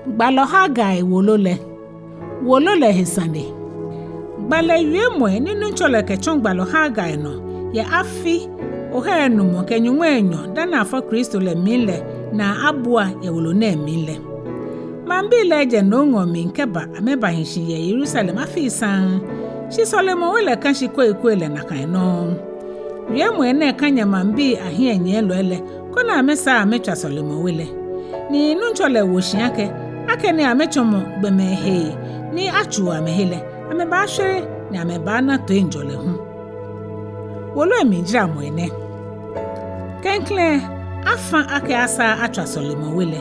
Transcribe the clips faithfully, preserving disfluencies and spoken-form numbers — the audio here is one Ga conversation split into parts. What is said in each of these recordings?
Gbalɔ Hagai wolo lɛ. Wolo lɛ he sane. Gbalɛ wiemɔi ni Nuŋtsɔ lɛ kɛtsɔ gbalɔ Hagai nɔ yɛ afi ohai enumɔ kɛ nyɔŋmai enyɔ dani afɔ Kristo lɛ mli lɛ naa abua yɛ wolo nɛɛ mli lɛ. Maŋbii lɛ jɛ nomŋɔɔ mli kɛba amɛbahi shi yɛ Yerusalem afii saŋŋ, shi sɔlemɔwe lɛ kã shi koikoi lɛ nakai nɔŋŋ. Wiemɔi nɛɛ kanya maŋbii ahiɛnyiɛlɔi lɛ koni amɛsaa amɛtswa sɔlemɔwe lɛ. Ni Nuŋtsɔ lɛ wo shi akɛ, akɛni amɛtsɔmɔ gbɔmɛi hei ni atsuuɔ amɛhe lɛ, amɛbaashwere ni amɛbaana toiŋjɔlɛ hu. Wolo lɛ mlijaramɔi nɛ. Klɛŋklɛŋ, afã akɛ asaa atswa sɔlemɔwe lɛ,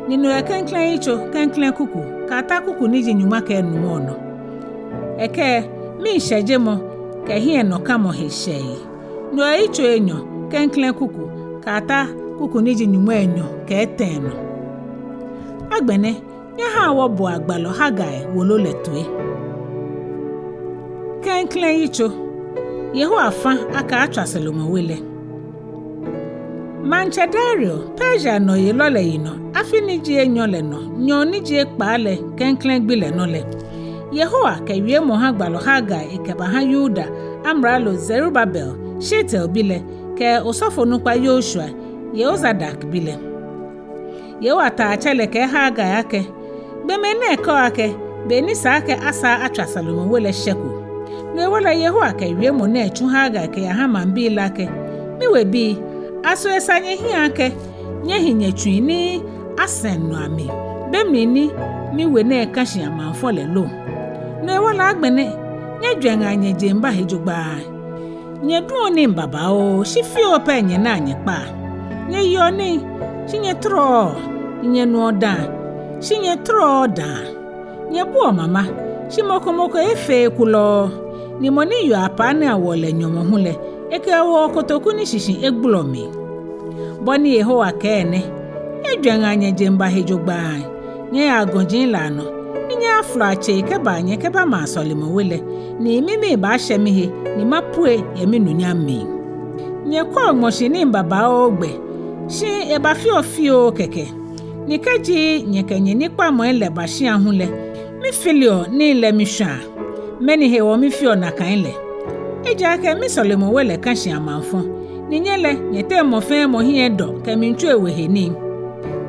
ni no yɛ klɛŋklɛŋ yitso, klɛŋklɛŋ kuku, kɛyata kuku ni ji nyɔŋma kɛ enumɔ nɔ. Ekɛ miishɛjemɔ kɛ hiɛnɔkamɔ he shɛɛ. No yɛ yitso enyɔ, klɛŋklɛŋ kuku, kɛyata kuku ni ji nyɔŋmai enyɔ kɛ etɛ nɔ. Agbɛnɛ, nyɛhaa wɔboa gbalɔ Hagai wolo lɛ toi. Klɛŋklɛŋ yitso. Yehowa fã akɛ atswa sɔlemɔwe lɛ. Maŋtsɛ Dario, Persia nɔyelɔ lɛ yinɔ, afi ni ji enyɔ lɛ nɔ, nyɔɔŋ ni ji ekpaa lɛ klɛŋklɛŋ gbi lɛ nɔ lɛ, Yehowa kɛ wiemɔ ha gbalɔ Hagai ekɛbaha Yuda amralo Zerubabel, Shealtiel bi lɛ, kɛ osɔfonukpa Yoshua, Yehozadak bi lɛ. Yehowa taiatsɛ lɛ kɛɛ Hagai akɛ, gbɔmɛi nɛɛ kɛɔ akɛ, be ni sa akɛ asaa atswa sɔlemɔwe lɛ shɛko. No hewɔ lɛ Yehowa kɛ wiemɔ nɛɛ tsu Hagai kɛyaha maŋbii lɛ akɛ, miwebii, aso esa nyɛhiɛ akɛ nyɛhi nyɛtsui ni asɛŋ nɔ amli, be mli ni miwe nɛɛ kã shi amaŋfɔ lɛ lo? No hewɔ lɛ agbɛnɛ, nyɛjwɛŋa nyɛjeŋba he jogbaŋŋ. Nyɛduɔ nii babaoo, shi fioo pɛ nyɛnaa nyɛkpaa. Nyɛyeɔ nii, shi nyɛtɔrɔɔ; nyɛnuɔ daa, shi nyɛtɔrɔɔɔ daa. Nyɛbuɔ mama, shi mɔ ko mɔ ko efeee kulɔɔ. Ni mɔ ni yeɔ apaa ni awoɔ lɛ nyɔmɔ hu lɛ, ekɛwoɔ kotoku ni shishi egbulɔ mli. Bɔ ni Yehowa kɛɛ nɛ: Nyɛjwɛŋa nyɛjeŋba he jogbaŋŋ. Nyɛyaa gɔji lɛ anɔ, ni nyɛyafolɔa tsei kɛbaa nyɛkɛbamaa sɔlemɔwe lɛ, ni mimii baashɛ mihe, ni mapue yɛ minunyam mli. Nyɛkwɛɔ ŋmɔshi nii babaoo gbɛ, shi ebafeɔ fioo kɛkɛ. Ni kɛji nyɛkɛ nyɛnikpamɔi lɛ ba shia hu lɛ, mifiliɔ nii lɛ mishwaa. Mɛni hewɔ mifeɔ nakai lɛ? Ejaakɛ misɔlemɔwe lɛ kã shi amaŋfɔ, ni nyɛ lɛ, nyɛteŋ mɔ fɛɛ mɔ hiɛ edɔ kɛmiitsu ewe he nii.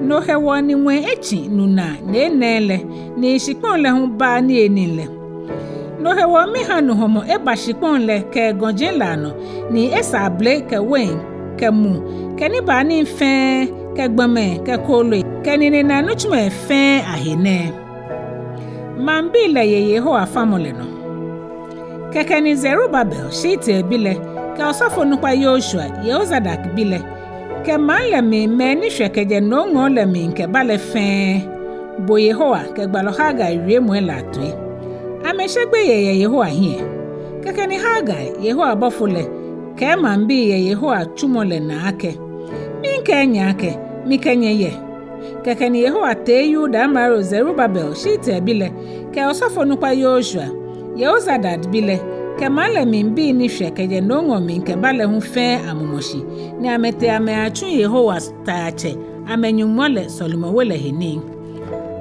No hewɔ ni ŋwɛi etsi nu naa ni enaaa lɛ, ni shikpɔŋ lɛ hu baaa niyenii lɛ. No hewɔ miha nu hɔmɔ eba shikpɔŋ lɛ kɛ gɔji lɛ anɔ, ni esa abele kɛ wein kɛ mu kɛ nibaanii fɛɛ kɛ gbɔmɛi kɛ kooloi kɛ ninenaa nitsumɔi fɛɛ ahe nɛɛ. Maŋbii lɛ ye Yehowa famɔ lɛ nɔ. Kɛkɛ ni Zerubabel, Shealtiel bi lɛ, kɛ osɔfonukpa Yoshua, Yehozadak bi lɛ, kɛ maŋ lɛ mli mɛi ni shwɛ kɛjɛ nomŋɔɔ lɛ mli kɛba lɛ fɛɛ bo Yehowa kɛ gbalɔ Hagai wiemɔi lɛ atoi. Amɛshe gbeyei yɛ Yehowa hiɛ. Kɛkɛ ni Hagai, Yehowa bɔfo lɛ, kɛɛ maŋbii yɛ Yehowa tsumɔ lɛ naa akɛ: Miikɛɛ nyɛ akɛ, mikɛ nyɛ yɛ. Kɛkɛ ni Yehowa tee Yuda amralo Zerubabel, Shealtiel bi lɛ, kɛ osɔfonukpa Yoshua, Yehozadak bi lɛ, kɛ maŋ lɛ mli bii ni shwɛ kɛjɛ nomŋɔɔ mli kɛba lɛ hu fɛɛ amumɔ shi, ni amɛtee amɛyatsu Yehowa taiatsɛ, amɛ-Nyɔŋmɔ lɛ sɔlemɔwe lɛ he nii.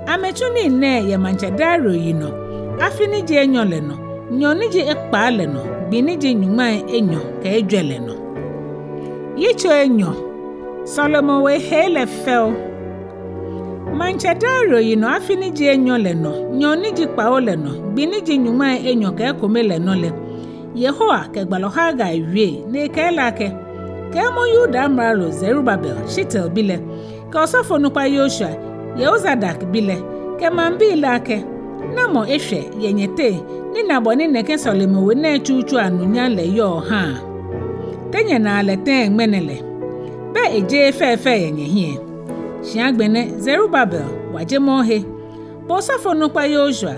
Amɛtsu nii nɛɛ yɛ Maŋtsɛ Dario yinɔ, afi ni ji enyɔ lɛ nɔ, nyɔɔŋ ni ji ekpaa lɛ nɔ, gbi ni ji nyɔŋmai enyɔ kɛ ejwɛ lɛ nɔ. Yitso enyɔ. Sɔlemɔwe hei lɛ fɛo. Maŋtsɛ Dario yinɔ, afi ni ji enyɔ lɛ nɔ, nyɔɔŋ ni ji kpawo lɛ nɔ, gbi ni ji nyɔŋmai enyɔ kɛ ekome lɛ nɔ lɛ, Yehowa kɛ gbalɔ Hagai wie, ni ekɛɛ lɛ akɛ: Kɛɛmɔ Yuda amralo Zerubabel, Shealtiel bi lɛ, kɛ osɔfonukpa Yoshua, Yehozadak bi lɛ, kɛ maŋbii lɛ akɛ: Namɔ eshwɛ yɛ nyɛteŋ ni na bɔ ni nɛkɛ sɔlemɔwe nɛɛ tsutsu anunyam lɛ yɔɔ haa? Te nyɛnaa lɛ tɛŋŋ ŋmɛnɛ lɛ? Bɛ ejeee fɛifɛi yɛ nyɛhiɛ? Shi agbɛnɛ Zerubabel, wajemɔ ohe. Bo osɔfonukpa Yoshua,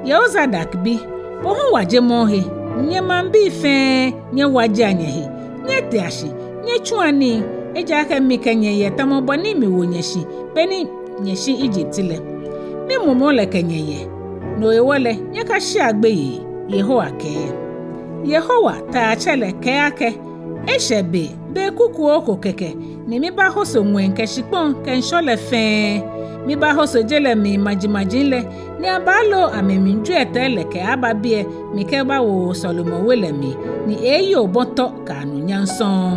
Yehozadak bi, bo hu wajemɔ ohe. Nyɛ maŋbii fɛɛ, nyɛwajea nyɛhe, nyɛtea shi, nyɛtsua nii, ejaakɛ mikɛ nyɛ yɛ tamɔ bɔ ni miwo nyɛ shi be ni nyɛshi Ijipt lɛ. Mimumɔ lɛ kɛ nyɛ yɛ, no hewɔ lɛ, nyɛkashea gbeyei, Yehowa kɛɛ. Yehowa taiatsɛ lɛ kɛɛ akɛ: Eshɛ be, be kukuoo ko kɛkɛ, ni mibahoso ŋwɛi kɛ shikpɔŋ kɛ ŋshɔ lɛ fɛɛ. Mibaahoso je lɛ mli majimaji lɛ, ni abaalo amɛmli jwiɛtɛi lɛ kɛaba biɛ mikɛbawo sɔlemɔwe lɛ mli, ni eeeyi obɔ tɔ kɛ anunyam sɔŋŋ.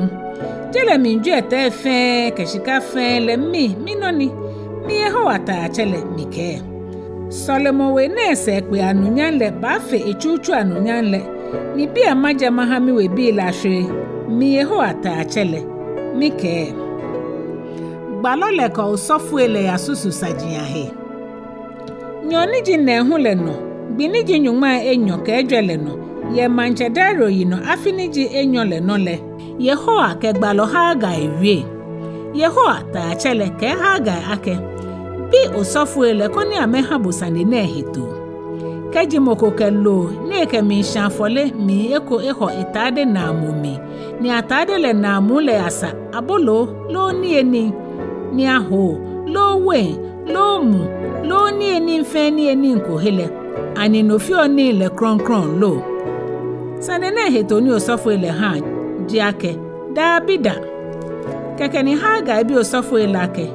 Je lɛ mli jwiɛtɛi fɛɛ kɛ shika fɛɛ lɛ mi, minɔ ni, mi Yehowa Taiatsɛ lɛ mikɛɛ. Sɔlemɔwe nɛɛ sɛɛkpee anunyam lɛ baafe etsutsu anunyam lɛ, ni biɛ majɛ maha miwebii lɛ ashwere, mi Yehowa Taiatsɛ lɛ mikɛɛ. Gbalɔ lɛ kɛ osɔfoi lɛ yasusu saji ahe. Nyɔɔŋ ni ji nɛɛhu lɛ nɔ, gbi ni ji nyɔŋmai enyɔ kɛ ejwɛ lɛ nɔ, yɛ maŋtsɛ Dario yinɔ afi ni ji enyɔ lɛ nɔ lɛ, Yehowa kɛ gbalɔ Hagai wie. Yehowa Taiatsɛ lɛ kɛɛ Hagai akɛ, bi osɔfoi lɛ koni amɛha bo sane nɛɛ hetoo. Kɛji mɔ ko kɛ loo ni ekɛmiishã afɔle mli eko ehɔ etaade naamuu mli, ni ataade lɛ naamuu lɛ yasa aboloo loo niyenii ni ahoo loo wein loo mu loo niyenii fɛɛ niyenii ko he lɛ, ani no feɔ nii lɛ krɔŋkrɔŋ lo? Sane nɛɛ hetoo ni osɔfoi lɛ ha ji akɛ, dabida. Kɛkɛ ni Hagai bi osɔfoi lɛ akɛ,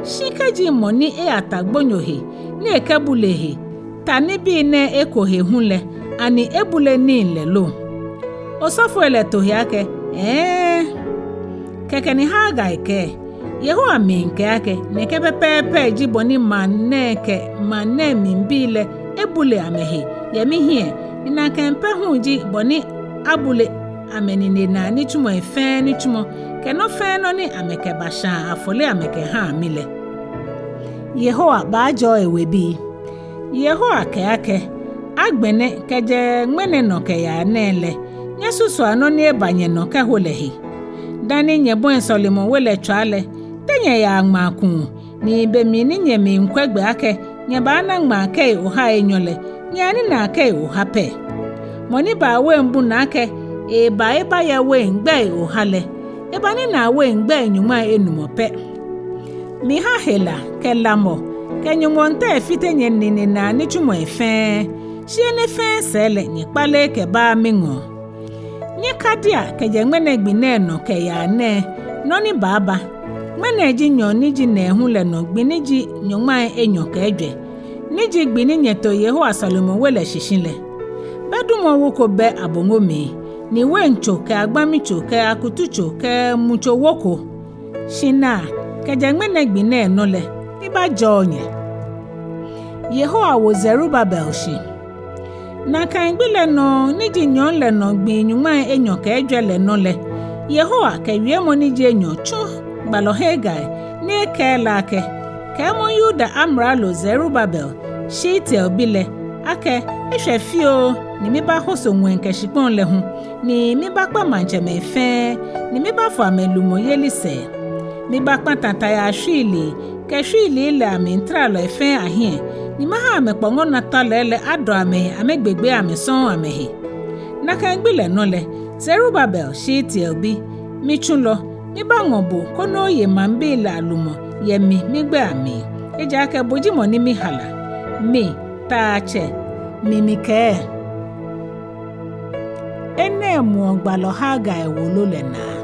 shi kɛji mɔ ni eyata gbonyo he ni ekɛbule ehe ta nibii nɛɛ eko he hu lɛ, ani ebule nii lɛ lo? Osɔfoi lɛ to he akɛ, ɛɛ. Kɛkɛ ni Hagai kɛɛ, Yehowa miikɛɛ akɛ, nɛkɛ pɛpɛɛpɛ ji bɔ ni maŋ nɛɛ kɛ maŋ nɛɛ mlibii lɛ ebule amɛhe yɛ mihiɛ, ni nakai pɛ hu ji bɔ ni abule amɛnine naa nitsumɔi fɛɛ nitsumɔ kɛ nɔ fɛɛ nɔ ni amɛkɛbashãa afɔle amɛkɛhaa mi lɛ. Yehowa baajɔɔ ewebii. Yehowa kɛɛ akɛ, agbɛnɛ kɛjɛ ŋmɛnɛ nɔ kɛyaa nɛɛ lɛ, nyɛsusua nɔ ni eba nyɛnɔ kɛho lɛ he. Dani nyɛbɔi sɔlemɔwe lɛ tswaa lɛ, te nyɛyaa ŋmaa kuu, ni be mli ni nyɛmiikwɛ gbɛ akɛ nyɛbaana ŋmaa kɛyi ohai enyɔ lɛ, nyɛyanina kɛyi oha pɛ? Mɔ ni baa wein bu naa akɛ eeba ebayɛ wein gbɛi oha lɛ, ebanina wein gbɛi nyɔŋmai enumɔ pɛ. Miha hela kɛ lamɔ kɛ nyɔŋmɔŋtɛi fite nyɛnine naa nitsumɔi fɛɛ, shi enɛ fɛɛ sɛɛ lɛ nyɛkpale kɛba miŋɔɔ. Nyɛkadia kɛjɛ ŋmɛnɛ gbi nɛɛ nɔ kɛyaa nɛɛ nɔ ni baaba. Ŋmɛnɛ ji nyɔɔŋ ni ji nɛɛhu lɛ nɔ gbi ni ji nyɔŋmai enyɔ kɛ ejwɛ, ni ji gbi ni nyɛto Yehowa sɔlemɔwe lɛ shishi lɛ. Bɛ dumɔ wu ko bɛ aboŋo mli, ni weintso kɛ agbamitso kɛ akututso kɛ mutso woko. Shi naa, kɛjɛ ŋmɛnɛ gbi nɛɛ nɔ lɛ, mibaajɔɔ nyɛ. Yehowa wo Zerubabel shi. Nakai gbi lɛ nɔ ni ji nyɔɔŋ lɛ nɔ gbi nyɔŋmai enyɔ kɛ ejwɛ lɛ nɔ lɛ, Yehowa kɛ wiemɔ ni ji enyɔ tsu gbalɔ Hagai ni ekɛɛ lɛ akɛ, kɛɛmɔ Yuda amralo Zerubabel, Shealtiel bi lɛ, akɛ eshwɛ fioo ni mibaahoso ŋwɛi kɛ shikpɔŋ lɛ hu, ni mibaakpa maŋtsɛmɛi fɛɛ, ni mibaafo amɛlumɔyeli sɛɛ. Mibaakpata tayaa shwiilii kɛ shwiilii lɛ amli tralɔi fɛɛ ahiɛ, ni maha amɛkpɔŋɔnɔtalɔi lɛ adɔ amɛhe amɛgbegbee amɛ sɔŋŋ amɛhe. Nakai gbi lɛ nɔ lɛ, Zerubabel, Shealtiel bi, mitsulɔ, mibaaŋɔ bo koni oye maŋbii lɛ alumɔ yɛ mi migbɛi amli. Ejaakɛ bo ji mɔ ni mihala. Mi, Taiatsɛ, mi mikɛɛ. Enɛ muɔ gbalɔ Hagai wolo lɛ naa.